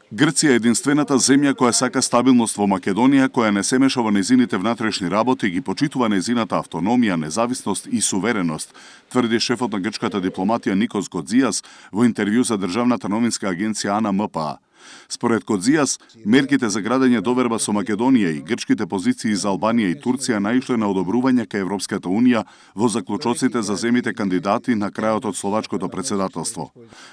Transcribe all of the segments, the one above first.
Грција е единствената земја која сака стабилност во Македонија, која не се меша во нејзините внатрешни работи и ги почитува нејзината автономија, независност и сувереност, тврди шефот на грчката дипломатија Никос Годзијас во интервју за државната новинска агенција АНМПА. Според Годзијас, мерките за градење доверба со Македонија и грчките позиции за Албанија и Турција наишле на одобрување кај Европската Унија во заклучоците за земите кандидати на крајот од словачкото председателство.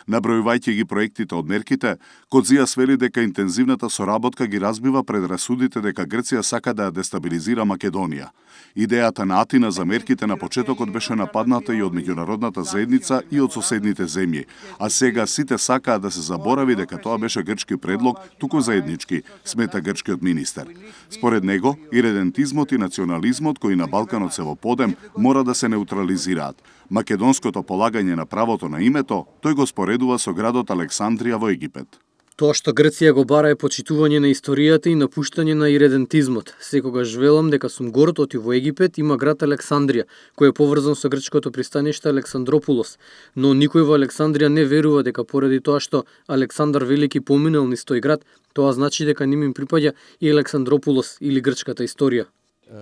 Набројувајќи ги проектите од мерките, Годзијас вели дека интензивната соработка ги разбива предрасудите дека Грција сака да ја дестабилизира Македонија. Идејата на Атина за мерките на почетокот беше нападната и од меѓународната заедница и од соседните земји, а сега сите сакаат да се заборави дека тоа беше грчки предлог, туку заеднички, смета грчкиот министер. Според него, иредентизмот и национализмот кои на Балканот се во подем мора да се неутрализираат. Македонското полагање на правото на името, тој го споредува со градот Александрија во Египет. Тоа што Грција го бара е почитување на историјата и напуштање на иредентизмот. Секогаш велам дека сум горд оти во Египет има град Александрија, кој е поврзан со грчкото пристаниште Александропулос, но никој во Александрија не верува дека поради тоа што Александар Велики поминал низ тој град, тоа значи дека ним им припаѓа и Александропулос или грчката историја.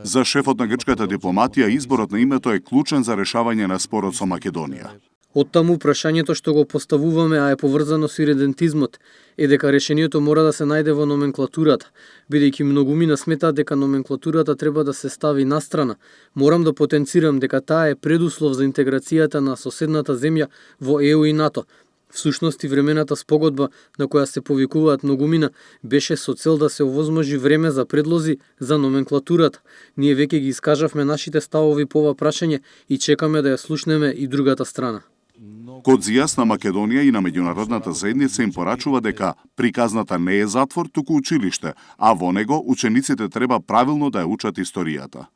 За шефот на грчката дипломатија, изборот на името е клучен за решавање на спорот со Македонија. Оттаму прашањето што го поставуваме, а е поврзано со иредентизмот, е дека решението мора да се најде во номенклатурата. Бидејќи многумина сметаат дека номенклатурата треба да се стави настрана, морам да потенцирам дека таа е предуслов за интеграцијата на соседната земја во ЕУ и НАТО. Всушност и времената спогодба на која се повикуваат многумина беше со цел да се овозможи време за предлози за номенклатурата. Ние веќе ги искажавме нашите ставови по ова прашање и чекаме да ја слушнеме и другата страна. Годзијас на Македонија и на меѓународната заедница им порачува дека приказната не е затвор, туку училиште, а во него учениците треба правилно да ја учат историјата.